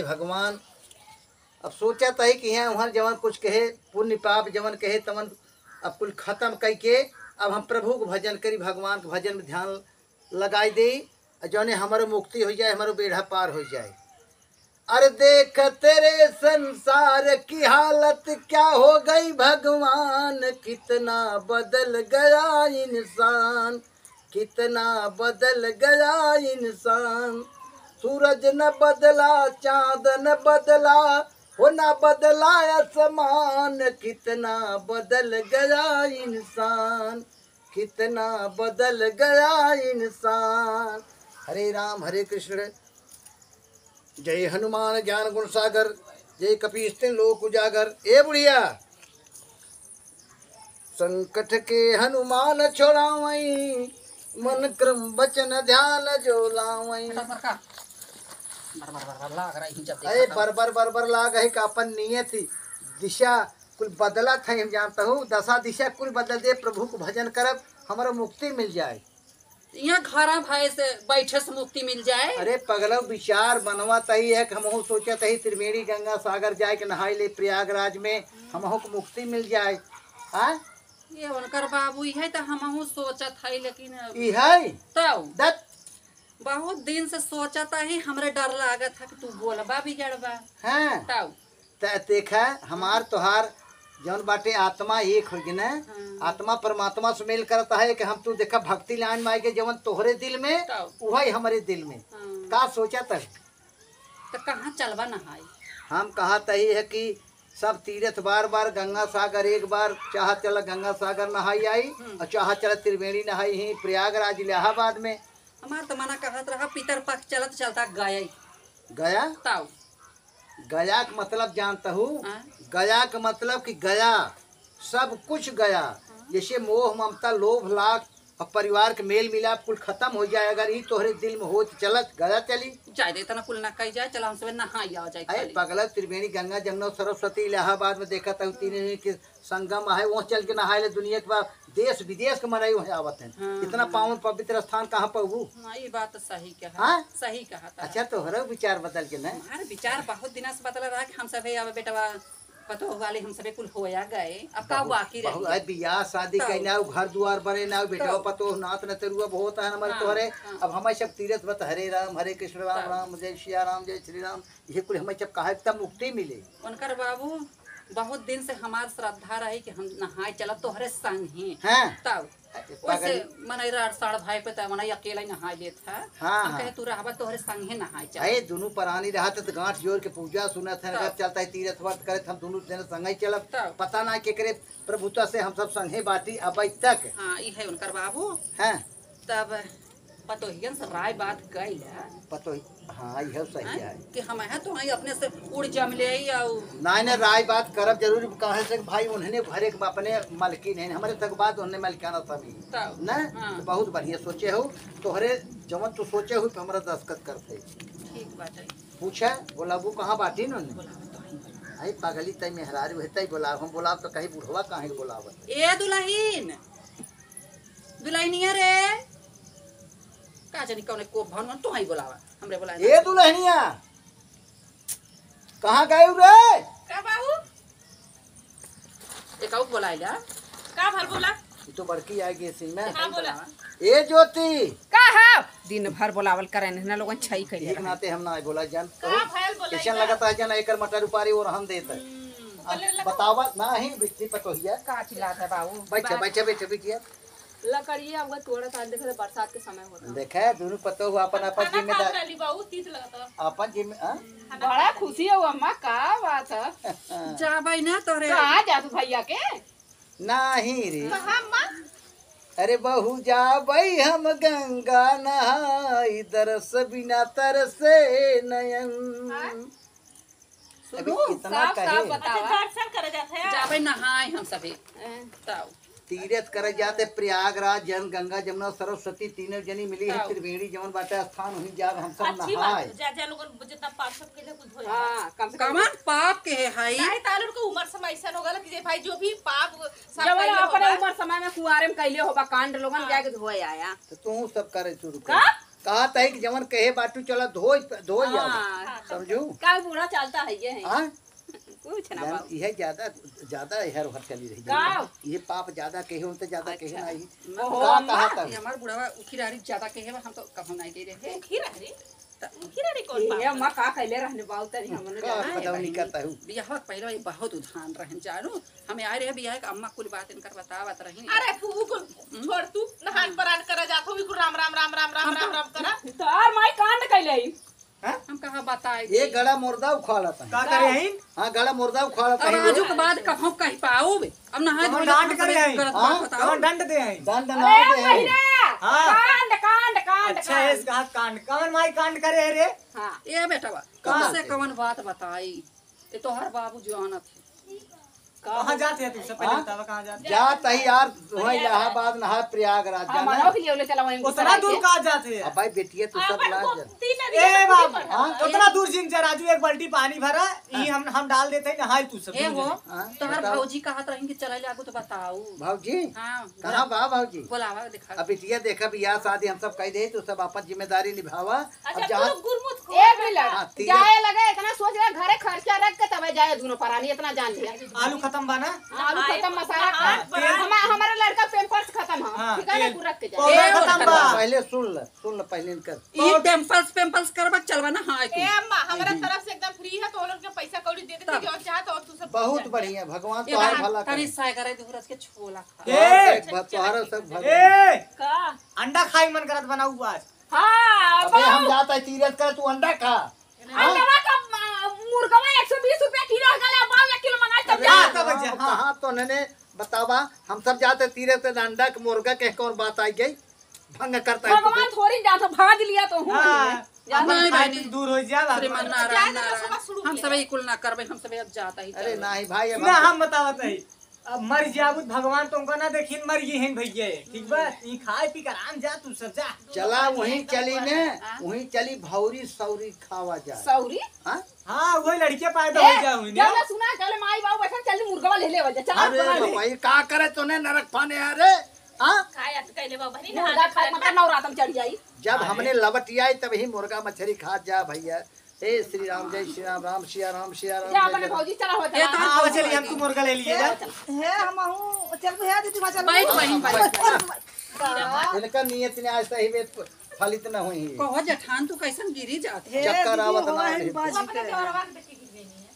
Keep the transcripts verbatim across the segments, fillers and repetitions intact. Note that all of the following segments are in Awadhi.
भगवान, अब सोचत ही कि यहाँ उहाँ जवन कुछ कहे, पुण्य पाप जवन कहे तवन अब कुल खतम कइके अब हम प्रभु क भजन करी, भगवान क भजन में ध्यान लगाई देई, अउर जौने हमरो मुक्ति होइ जाए, हमरो बेड़ा पार होइ जाए। अरे देख तेरे संसार की हालत क्या हो गई भगवान, कितना बदल गया इंसान, कितना बदल गया इंसान। सूरज न बदला, चाँद न बदला, हो न बदला आसमान, कितना बदल गया इंसान, कितना बदल गया इंसान। हरे राम, हरे कृष्ण। जय हनुमान ज्ञान गुण सागर, जय कपीस तिन लोक उजागर। ए बुढ़िया, संकट के हनुमान छोड़ावई, मन क्रम वचन ध्यान जो लावई। बरका, बरका। बर, बर, बर, बर, लाग रही जब देखा अरे तब। बर, बर, बर, बर लाग है कि अपन नियत दिशा कुल बदलत है, हम जानत हूँ, दशा दिशा कुल बदल दे, प्रभु क भजन करब, हमरा मुक्ति मिल जाए। यहाँ घरा भय से बैठे से मुक्ति मिल जाए। अरे पगलऊ, विचार मनवा तही है कि हमहू सोचत ही त्रिवेणी गंगा सागर जाए के नहाई ले प्रयागराज में, हमहू को मुक्ति मिल जाए। हाँ? ये उनकर बाबू, इहे त हमहू सोचत हई, लेकिन अब ई है? तब दत। बहुत दिन से सोचत ही, हमरे डर लागत है कि तू बोलबा बिगड़बा। हाँ। तब। त देखा, हमार तोहार जौन बाटे आत्मा एक होइ गए ना, हाँ। आत्मा परमात्मा से मेल करत है कि हम तू देखा भक्ति लाइन में आइ के जवन तोहरे दिल में, तब। उहइ हमरे दिल में। हाँ। का सोचत है? त कहाँ चलबा नहाई? हम कहत ही है कि सब तीरथ बार बार, गंगा सागर एक बार, चाह चल गंगा सागर नहाई आई, हम्म। अउर चाह चल त्रिवेणी नहाई ही प्रयागराज इलाहाबाद में। हमार त मना कहत रहा, पितर पख चलत चलता गया। गया? तब। गया क मतलब जानत हू? हाँ। गया क मतलब कि गया, सब कुछ गया। हाँ। जैसे मोह, ममता, लोभ, लाख, अब परिवार के मेल मिलाप कुल खतम होइ जाए, अगर ई तोहरे दिल में होत चलत गया चली। जाए दे, इतना कुल ना कही जाए, चला हम सब नहाई आवा जाए अरे खाली। पगला, त्रिवेणी, गंगा, जमुना, सरस्वती, इलाहाबाद में देखत हूँ, तीन जने के संगम है, वहाँ चल के नहाए ले दुनिया के बाद देश विदेश के मनई वहाँ आवत हैं। हाँ, इतना हाँ। पावन पवित्र स्थान कहाँ पउबू? हाँ, ई बात तो सही कहा, हाँ? सही कहा था। अच्छा, तोहरा विचार बदल के ना? हमार विचार बहुत दिना से बदल रहा कि हम सभे अब बेटवा पतोह वाले हम सभे कुल होया गए, अब का बहुत, बाकी रह बहुत, गया? अरे बियाह शादी तब। कइना, घर दुआर बने ना, बेटवा तब। पतोह नात नतरुआ बहुत है हमारे हाँ, तोहरे। हाँ। अब हमारे सब तीरथ बत हरे राम, हरे कृष्ण, राम तब। राम, जय सिया राम, जय श्री राम, ये कुल हमें जब कहा तब मुक्ति मिले। उनकर बाबू बहुत दिन से हमार श्रद्धा रही कि हम नहाए चलब तोहरे संग ही। हाँ। तब अरे वैसे पगली। मनई राड़ साड़ भाई पे त मनई अकेला ही नहाए लेत है। हाँ, हम हाँ। कहे तू रहबा तोहरे संग ही नहाए चलब। अरे दुनू परानी रहत त गांठ जोड़ के पूजा सुनत है, तब। अगर चलता है तीरथ व्रत करत हम दुनू जने संग ही चलब। तब। पता ना केकरे प्रभुता से हम सब संगे बाटी अब तक। हाँ, ई है उनकर बाबू। हाँ। तब पतोहियन से राय बात कइला। पतोही, हाँ, इहो सही हैं? है। कि हम हैं तो हैं अपने से उड़ जम ले आई आउ। नहीं, नहीं, राय बात करब जरूर, काहे से कि भाई उन्हने भरे के अपने मलकिन हैं, हमरे तक बाद उन्हने मलकाना समी। तब, न? हाँ। तो बहुत बढ़िया सोचे हो, तोहरे जवन तू सोचे हो, पे हमरा दस्तखत करते। ठीक बात है। पूछा, बोलाबू कहाँ बाटी न? बोलाबू तो हैं। आई पगली तई मेहरारू है, तई बोलाब, हम बोलाब तो कहीं बुढ़वा काहे के बोलावत? ए दुलहिन, दुलहिनिया रे, का जानी कौने को भवन तो ही बोलावा, हमरे बोलाए ए ना। दुलहिनिया, कहाँ गए रे? का बाबू? एक आउक बोलाए जा। का भल बोला? ये तो बड़की आ गई सी में। हाँ, बोला। ए ज्योति। का है? दिन भर बोलावल करे ना लोगन छई कइले एक रहे। नाते हम ना बोला जान। का भल बोला कैसन जा? लगता है जान एकर मटर उपारी और हम देत है। हम्म, अब बोले लगा। बतावा ना ही बिट्टी पटोहिया। का चिल्लात है बाबू? बैठे, बात बैठे, बैठे, बैठिए। लकड़िया हुआ तोड़त है, देखे तो बरसात के समय होता। देखे, दोनों पतोह हुआ अपन, अपन खाना जिम्मेदार। खा लेली बाबू, तीत लगता। अपन जिम्मे-, हाँ? खाना बड़ा खा लेली। खुशी है अम्मा, का बात है? जाबै ना तोरे। कहाँ जादू भैया के? नाही रे। कहाँ अम्मा? अरे बहू जाबै हम गंगा नहाई, दरस बिना तरसे नयन। हाँ? सुनो, अभी इतना साफ, कहे। साफ बतावा। अच्छा, दर्शन करे जात है। जाबे नहाए हम सभी। हैं। तब। तीरथ करे जाते प्रयागराज, जन गंगा, जमुना, सरस्वती तीनों जनी मिली है तब। त्रिवेणी जवन बाटे स्थान, वहीं जाब हम सब अच्छी बात नहाए। है, जा, जा लोगन जितना पाप सब के लिए कुछ धोए। हाँ, कम से कम। कमन पाप के है हाई? नहीं, तालुर को उम्र समय ऐसा हो गया कि जे भाई जो भी पाप सब जवन कइले अपने होगा। उम्र समय में कुआरे में कइले होबा कांड लोगन हाँ। जाके धोए आया। तो तू सब करे शुरू कर। का? आ तई कि जवन कहे बाटू चला धोई, धोई आवा। हाँ। समझू? का बूढ़ा चलता है ये है। हाँ? कुछ ना जान, बाबू। यह ज्यादा, ज्यादा हेर हर चली रही है। का? ये पाप ज्यादा कहे, उनसे ज्यादा कहे अच्छा। ना ही। ओहो, का अम्मा, कहा था? ये हमार बुढ़वा उखी रहरी ज्यादा कहे, हम तो कहूँ नहीं दे रहे। उखी रहरी? त उखी रहरी कौन ये बाप? अम्मा का कहले रहने बाबू तनी हमने का जाना है। पता नहीं बहिनी। करता हूँ। बियाह के पहले ये बहुत उधान रहन जानू। हमें आए रहे बियाह के अम्मा कुल बात इनकर बतावत रही। अरे फूफू कुल हम्म? छोड़ तू, नहान हाँ। परान करे जात हो, कुल राम राम राम राम राम हम राम तो राम करा। तो आर माई कांड कैले ही। हैं? हम कहाँ बताए ये दे? गला मुर्दा उखाड़त है। का करे हैं? हाँ, गला मुर्दा उखाड़त अब है। आजू के बाद कहो कह पाओ बे। अब नहाए कौन धोए डांट हम करे सबे हैं? करत हाँ? बात बताओ। कौन दंड दे हैं? दंड ना अरे दे हैं। बहिरा, हाँ। कांड, कांड, कांड, अच्छा, कांड। इस कहा कांड। कौन माई कांड करे है रे? हाँ। ए बेटवा, कांड। तुमसे कौन बात बताई? ये तोहर बाबू जो आनत है। कहाँ जाते हैं तू? सब पहले हाँ? बतावा, कहाँ जाते हैं? जात ही यार, वही इलाहाबाद नहा प्रयागराज हाँ, जाना। मानो के लिए ले चला वहीं उतना दूर कहाँ जाते हैं? अब भाई बेटिया तू सब अपन लाज। गोमती नदी ए में बाप, पूरी हाँ? उतना दूर जिन जा राजू, एक बाल्टी पानी भरा, ई हाँ। हम, हम डाल देते हैं, नहाए तू सब ए दूर वो, जाए। हाँ? तोहर बताओ। भौजी कहत रही कि चले लागू तो बताऊ। भौजी? हाँ। कहाँ बा भौजी? बोलावा देखा। अब बिटिया देखा बियाह शादी हम सब कह दे, तू सब अपन जिम्मेदारी निभावा। अच्छा, अब तू जहाँ लोग गुरमुत खो एक मिनट। हाँ, तीरथ जाए लगे, इतना सोच रहे, घरे खर्चा रख के तबे जाए दोनों परानी, इतना जान लिया। आलू खत्म बा ना? आलू हाँ, खत्म, मसाला हाँ, खत्म। तेल। हमा-, हमारा लड़का pampers खत्म है, हाँ, ठीक है ना, तेल। तू रख के जा। पाउडर ए, खत्म बा। पहले सुन ले, सुन ले, पहले इनकर। ई pampers, pampers करबा, चलबा ना, हाँ, तू। ए अम्मा, हमारा हम्म। तरफ से एकदम free है, तो उन लोग के पैसा कौड़ी दे देती, तब। जो चाहत और तू सब बहुत जाए। बढ़िया, भगवान ये तोहार बाहर भला करे। तनी साय करे, दूर के छोला खा। ए! तोहार सब भला। ए! का? अंडा खाई मन करत बनाऊ आज। हाँ, अबे हम बाबू। जाता है तीरथ कर, तू अंडा खा। अंडवा का, आ, मुर्गवा एक सौ बीस रुपया किलो है, गले बाबू एक किलो मंगाई तब अरे जा। हाँ, तब जा, हाँ। कहाँ तो उन्होंने बतावा, हम सब जाते तीरथ से अंडा के मुर्गा के कौन बात आई गई? भंग करता है तू भगवान तो। थोड़ी जाता, भाग लिया तो हूँ हाँ, नहीं। जा अपन नहीं खाए भाई, पी दूर हो जा, बाबू। श्रीमान नारायण, जा, नारायण। हम सब ही कुल ना करबे, हम सब अब जाता ही अरे चलो। नहीं भाई, अब सुना, हम हम बतावत है। अब मर जाबू त भगवान तो उनका ना देखिन, मर गए हैं भैया, ठीक बा? ई खाए पी के आराम जा, तू सब जा। चला वहीं चली ने, हाँ। वहीं चली भौरी सौरी खावा जाए। सौरी? हाँ? हाँ, वही लड़कियां पैदा ए, हो जाए हुई जब ने। मैं सुना, चल माई बाबू बैठा, चल मुर्गवा ले ले, चल अरे बना ले। बाबा, ये का करे तूने नरक पाने यार रे? हाँ? खाए अत कैले बाबा, नहीं मुर्गा नहाने खाए, खाए। मतलब नवरातम चढ़ जाई। जब अरे। हमने लवट आई तब ही मुर्गा मछली खा जा भैया। ए श्री राम, जय श्री राम, राम सिया राम, सिया राम, जा जय अपने जय राम। भौजी चला हो, ये चला। तो हाँ, चलिए, हम तू मुर्गा ले लिए जा। हे, हम हूँ, चल बुझा दे, तू वहाँ चल। बैठ, बहिन, बैठ। इनका नियत ने आज सही में फलित न हुई है। कहो जेठान, तू कैसन गिरी जात है? हे, चक्कर दीदी, आवत हो ना है, रहे। बाजी तू अपने के। घरवा के देखी गिर गई है।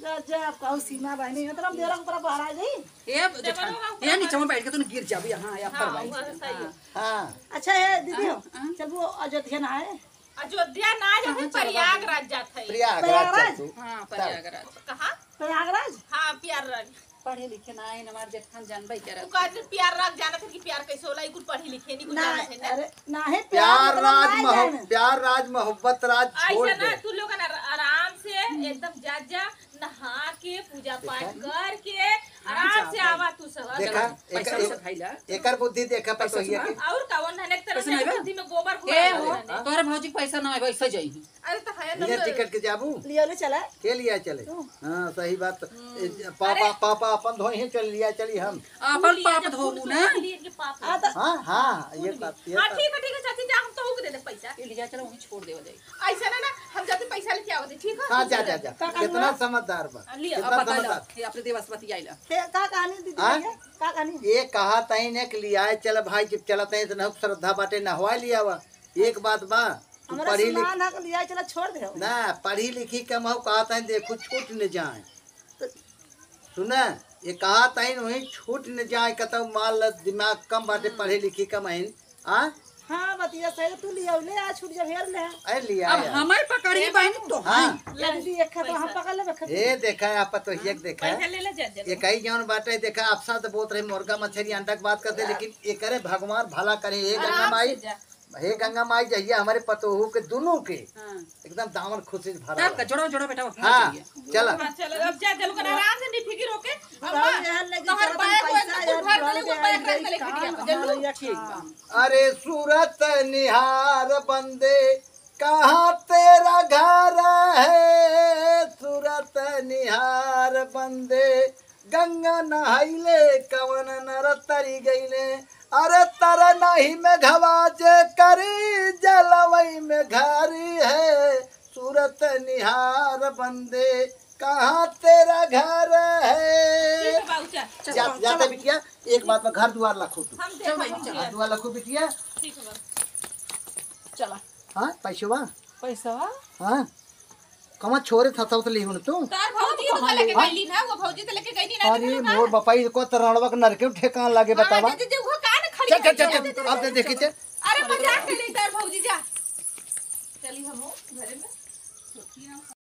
जा, जा, कहू सीमा बहनी, इतना देर हम तोरा बहरा गई। ए, जेठान, ए, नीचे में बैठ के तू गिर जाबी, हाँ, या हाँ, पर भाई। वो सही है। हाँ। अच्छा, ए, दीदी हो, हाँ, हाँ। चल वो अयोध्या ना है। अयोध्या ना जाते, कहाँ चलबा? प्रयागराज जात है। प्रयागराज प्रयागराज? चल तू। हाँ, चल। प्रयागराज। कहाँ? प्रयागराज? हाँ, प्रयागराज। पढ़े लिखे ना है, हमार जेठान जानबे करे। तू कहते प्रयागराज जानत है कि प्यार कैसे होला, ई कुल पढ़े लिखे नहीं, कुछ ना, जानत है ना। अरे, ना है, प्यार प्यार मतलब राज ना महो-, जाने। प्यार राज मोहब्बत राज छोड़ ऐसे ना, दे। तू लोग ना आराम से एकदम जा, जा, नहा के, पूजा पाठ देखा? करके, हाँ, आराम से जाता है। आवा तू सब। देखा? चलो, एक, पैसा एक, वैसा खाई ला। एकर बुद्धि देखा पैसा पतोहिया सुना। के। और का, वो नहले के तरह पैसा नहीं बा? बुद्धि में गोबर घोला ए, हो, रहने। तोहरे भौजी के पैसा ना है, वैसे जाई। अरे तो है ना ये तो। टिकट के जाबू? लियो ले चला। के लिया चले? तू। हाँ, सही बात। हम्म। ए, पापा, अरे। पापा अपन धोई है, चल लिया चली हम। अपन तू लिया पाप जा, धोबू फूल ना। के लिए के पाप आ, तो हाँ, हाँ, ये फूल बात, ये हाँ, बात। ठीक है, ठीक है, चाची, जा, हम तो होके दे दे पैसा। ये लिया चलो, वहीं छोड़ देवा जाए। ऐसा ना, ना, हम जाते पैसा लेके आवत है, ठीक है? हाँ, जा, जा, जा। का कहना? कितना समझदार बा। हाँ, लिया। कितना अब बता लो, समझदार। ये अपने देवा से बतियाई ला। के, का कहानी दीदी हाँ? भैया? का कहानी? ये कहा तई ने कि लियाए चल भाई, जब चलत है तो न श्रद्धा बाटे, नहवा लिया वा। एक बात बा, तू हमरा पढ़ी लिख सुना ना के लिया चला छोड़ दे। ना, पढ़ी लिखी कम हो, कहा तई देखू छूट न जाए। तो सुना, ये कहा तई वहीं छूट न जाए, कतौ माल दिमाग कम बाटे, हम्म। पढ़ी लिखी कम है। हाँ? हाँ, बतिया सही, तू लिया ले आ, छूट जा, हेर ले। अरे लिया अब यार। हमारे पकड़ी ए बहन बाबू। तो हाँ। हाँ। ले दीदी, एक हाथ हम पैसा। पकड़ ले, एक हाथ। ए, देखा है, आप तो ये देखा पैसा है। ले ले, जा, जा। ये कहीं जौन बाटे, देखा, आप साथ बोलत रहे, मुर्गा मछली अंडा के बात करते, लेकिन एकरे भगवान भला करे, हे गंगा आराम माई, से जा। हे गंगा माई, जहिया हमारे पतोहू के दुनों के हाँ। एकदम दामन खुशी से भरा तब का रहे। जोड़ो, जोड़ो बेटा, वहाँ हाँ, जाइए। चला। हाँ, चलो, अब जा, चलो, आराम से निफिकिर होके। अम्मा, यहाँ लेके तोहर चलो, बैग वैग पैसा कुल यार, भर के ले, वो बैग रख के लेके कहाँ, जा, कहाँ जल्दी। भैया, ठीक बा। अरे सूरत निहार बंदे, कहाँ तेरा घर है? सूरत निहार बंदे, गंगा नहैले, कवन नर तरी गईले, अरे तारा नाही में घवा जे करी, जलवई में घरी है, सूरत निहार बंदे, कहाँ तेरा घर है? ठीक है बाबू, चल। चल, जा, चल, जाते चल। बिटिया, एक बात में घर दुआर लखो तू। हम देख चल भाई, लेंगे। चल। घर दुआर लखो बिटिया। ठीक है बाबू। चला। हाँ, पैसवा? पैसवा? हाँ। कमा छोरे था तब तो लिहुन तू। तार भौजी तो लेके हाँ? गईली ना, वो भौजी तो लेके गईली ना, अरे देखो ना। मोर बापा, ई को त रणवा के नरके ठेकान लागे हाँ, बतावा। जे, जे, जे, वो कान खड़ी चल, चल, है, चल, जे, चल, जे, अब जे, देखी जे। अरे मजाक कर ले तार भौजी, जा। चली हम घरे में।